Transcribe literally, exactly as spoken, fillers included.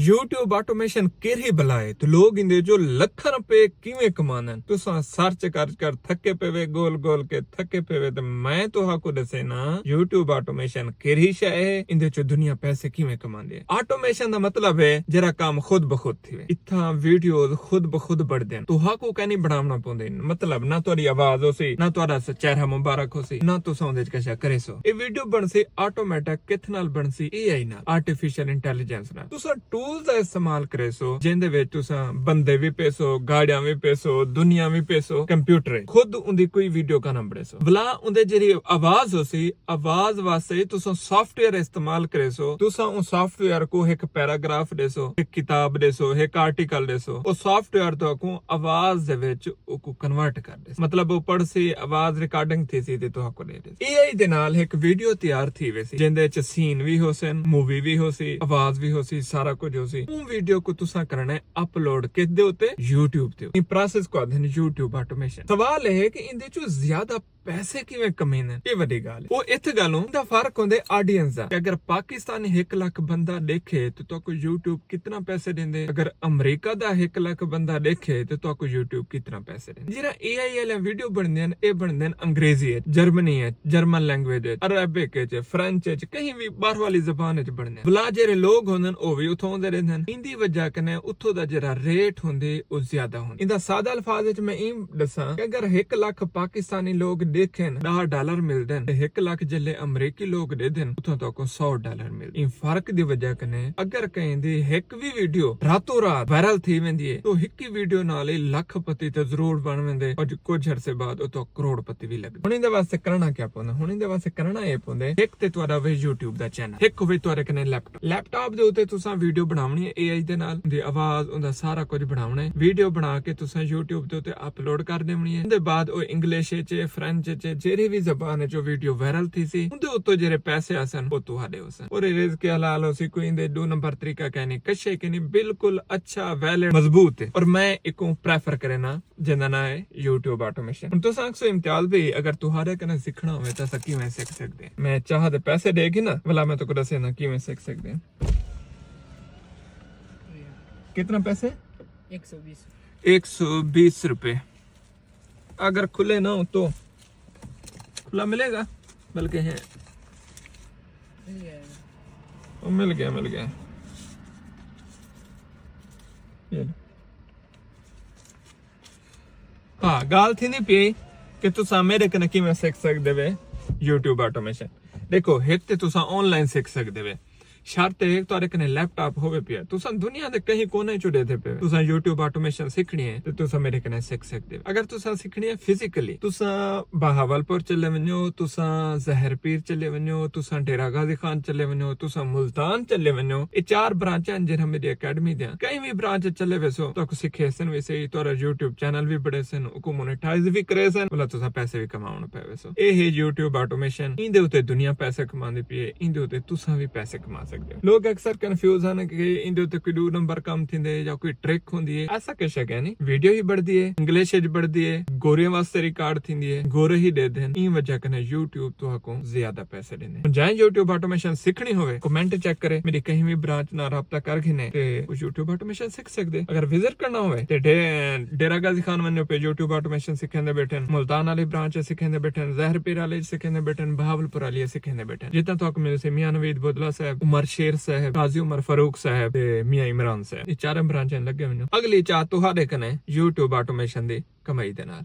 یوٹیوب آٹومیشن کیرھی بلا ہے تے لوگ ایندے جو لکھاں روپے کیویں کماندن؟ تساں سرچ کر کر تھکے پے وے، گول گول کے تھکے پے وے، تے میں تہاکوں ݙسینا یوٹیوب آٹومیشن کیرھی شے ہے، ایندے چوں دنیا پیسے کیویں کماندی ہے۔ آٹومیشن دا مطلب ہے جیڑھا کم خود بخود تھیوے۔ اتھاں ویڈیوز خود بخود بݨدن، تہاکوں کائنی بݨاوݨا پوندے۔ مطلب نہ تہاݙی آواز ہوسی، نہ تہاݙا س-، چہرہ مبارک ہوسی، نہ تساں اوندے وچ کشا کریسو۔ اے ویڈیو بݨسی آٹومیٹک، کتھ نال بݨسی؟ اے آئی نال، آرٹیفیشل انٹیلیجنس نال۔ تساں ٹولز دا استعمال کریسو جیندے وچ تساں بندے وی پیسو، گاڑیاں وی پیسو، دنیا وی پیسو، کمپیوٹر وچ خود اوندی کوئی ویڈیو کائنا بݨیسو۔ ولا اوندے جیڑھی آواز ہوسی، آواز واسطے تساں سافٹ ویئر استعمال کریسو۔ تساں اوں سافٹ ویئر کوں ہک پیراگراف ݙیسو، ہک کتاب ݙیسو، ہک آرٹیکل ݙیسو۔ او سافٹ ویئر تہاکوں آواز دے وچ اوکوں کنورٹ کر ݙیسی۔ مطلب او پڑھسی، آواز ریکارڈنگ تھیسی تے تہاکوں ݙے ݙیسی۔ اے آئی دے نال ہک ویڈیو تیار تھی ویسی، جیندے وچ سین وی ہوسن، مووی وی ہوسی، آواز وی ہوسی، سارا کجھ ہوسی۔ اوں ویڈیو کوں تساں کرݨے اپلوڈ کتھ دے اتے؟ یوٹیوب تے۔ ایں پراسس کوں آہدن یوٹیوب آٹومیشن۔ سوال اے ہے کہ ایندے چوں زیادہ پیسے کیویں کمیندن؟ اے وݙی ڳالھ ہے۔ او اتھ ڳالھوں دا فرق ہوندے آڈینس دا، کہ اگر پاکستانی ہک لکھ بندہ ݙیکھے تے تہاکوں یوٹیوب کتنا پیسے ݙیندے؟ اگر امریکہ دا ہک لکھ بندہ ݙیکھے تے تہاکوں یوٹیوب کتنا پیسے ݙیندے؟ جیڑھا اے آئی آلیاں ویڈیو بݨدین، اے بݨدین انگریزی اچ، جرمنی اچ، جرمن لینگویج اچ، عربک اچ، فرنچ اچ، کہیں وی ٻاہر والی زبان اچ بݨدین۔ ولا جیڑھے لوگ ہوندن، او وی اتھوں اوندے ݙیہدن۔ ایندی وجہ کنے اتھوں دا جیڑھا ریٹ ہوندے، او زیادہ ہوندے۔ ایندا سادہ الفاظ اچ میں ایں ݙساں کہ اگر ہک لکھ پاکستانی لوگ ݙیکھن، ݙاہ ڈالر ملدن، تے ہک لکھ جیڑھے امریکی لوگ ݙیہدن، اتھوں تہاکوں سو ڈالر ملدن۔ ایں فرق دی وجہ کنے اگر کہیں دی ہک وی ویڈیو راتوں رات وائرل تھی ویندی ہے، تو ہک ہی ویڈیو نال ہی لکھ پتی تے ضرور بݨ ویندے، اور کجھ عرصے بعد اتھوں کروڑ پتی وی لڳدے۔ ہݨ ایندے واسطے کرݨا کیا پوندا؟ ہݨ ایندے واسطے کرݨا اے پوندے، ہک تے تہاݙا ہووے یوٹیوب دا چینل، ہک ہووے تہاݙے کنے لیپ ٹاپ۔ لیپ ٹاپ دے اتے تساں ویڈیو بݨاوݨی ہے اے آئی دے نال، اوندی آواز، اوندا سارا کجھ بݨاوݨا ہے۔ ویڈیو بݨا کے تساں یوٹیوب دے اتے اپلوڈ کر ݙیوݨی ہے۔ اوندے بعد او انگلش اچ، فرنچ اچ، جیڑھی وی زبان اچ او ویڈیو وائرل تھیسی، اوندے اتوں جیڑھے پیسے آسن، او تہاݙے ہوسن۔ اور اے رزق حلال ہوسی، کوئی ایندے ݙو نمبر طریقہ کائنی، کشے کائنی، بالکل اچھا، ویلڈ، مضبوط ہے۔ اور میں ایکوں پریفر کرینا۔ جیندا ناں ہے یوٹیوب آٹومیشن۔ ہݨ تساں آکھسو امتیاز بھئی، اگر تہاݙے کنے سکھݨا ہووے تاں اساں کیویں سکھ سڳدے ہیں؟ میں چاہ دے پیسے ݙے کے نا، ولا میں تہاکوں ݙسیندا کیویں سکھ سڳدے ہیں۔ کتنا پیسے؟ ایک سو بیس۔ ایک سو بیس روپے۔ اگر کھلے نہ ہو تو کھلا ملے گا، بلکہ ہے۔ مل جائے گا۔ او مل گیا، مل گیا۔ یہ لو۔ ہاں، ڳالھ تھیندی پئی کہ تساں میݙے کنے کیویں سکھ سڳدے وے یوٹیوب آٹومیشن۔ ݙیکھو، ہک تے تساں آن لائن سکھ سڳدے وے، شرط ہے تہاݙے کنے لیپ ٹاپ ہووے پیا، تساں دنیا دے کہیں کونے چوں ݙیہدے پئے وے، تساں یوٹیوب آٹومیشن سکھݨی ہے تے تساں میݙے کنے سکھ سڳدے وے۔ اگر تساں سکھݨی ہے فزیکلی، تساں بہاول پور چلے ونڄو، تساں ظاہر پیر چلے ونڄو، تساں ڈیرہ غازی خان چلے ونڄو، تساں ملتان چلے ونڄو، اے چار برانچاں ہن جیڑھیاں میݙی اکیڈمی دیاں، کہیں وی برانچ چلے ویسو، تہاکوں سکھیسن وی صحیح، تہاݙا یوٹیوب چینل وی بݨیسن، اوکوں مونیٹائز وی کریسن، ولا تساں پیسے وی کماوݨ پئے ویسو۔ اے ہے یوٹیوب آٹومیشن، ایندے اتے دنیا پیسے کماندی پئی ہے، ایندے اتے تساں وی پیسے کما سڳدے ہو۔ لوگ اکثر کنفیوز ہن کہ ایندے اتے کوئی ݙو نمبر کم تھیندے یا کوئی ٹرک ہوندی ہے، ایسا کجھ ہے کائنی۔ ویڈیو ہی بݨدی ہے، انگلش اچ بݨدی ہے، گوریاں واسطے ریکارڈ تھیندی ہے، گورے ہی ݙیہدن۔ ایں وجہ کنے یوٹیوب تہاکوں زیادہ پیسے ݙیندے۔ ہݨ جئیں یوٹیوب آٹومیشن سکھݨی ہووے، کمنٹ چیک کرے، میݙی کہیں وی برانچ نال رابطہ کر گھنے تے او یوٹیوب آٹومیشن سکھ سڳدے۔ اگر وزٹ کرݨا ہووے تے ڈے-، ڈیرہ غازی خان ونڄو پئے، یوٹیوب آٹومیشن سکھیندے ٻیٹھن، ملتان والی برانچ سکھیندے ٻیٹھن، ظاہر پیر والی سکھیندے ٻیٹھن، بہاول پور والی سکھیندے ٻیٹھن۔ جتھاں تہاکوں ملسی میاں نوید بودلہ صاحب، عمر شیر صاحب، قاضی عمر فاروق صاحب تے میاں عمران صاحب۔ اے چاریں برانچاں لڳے ونڄو۔ اڳلی چاہ تہاݙے کنے یوٹیوب آٹومیشن دی کمائی دے نال۔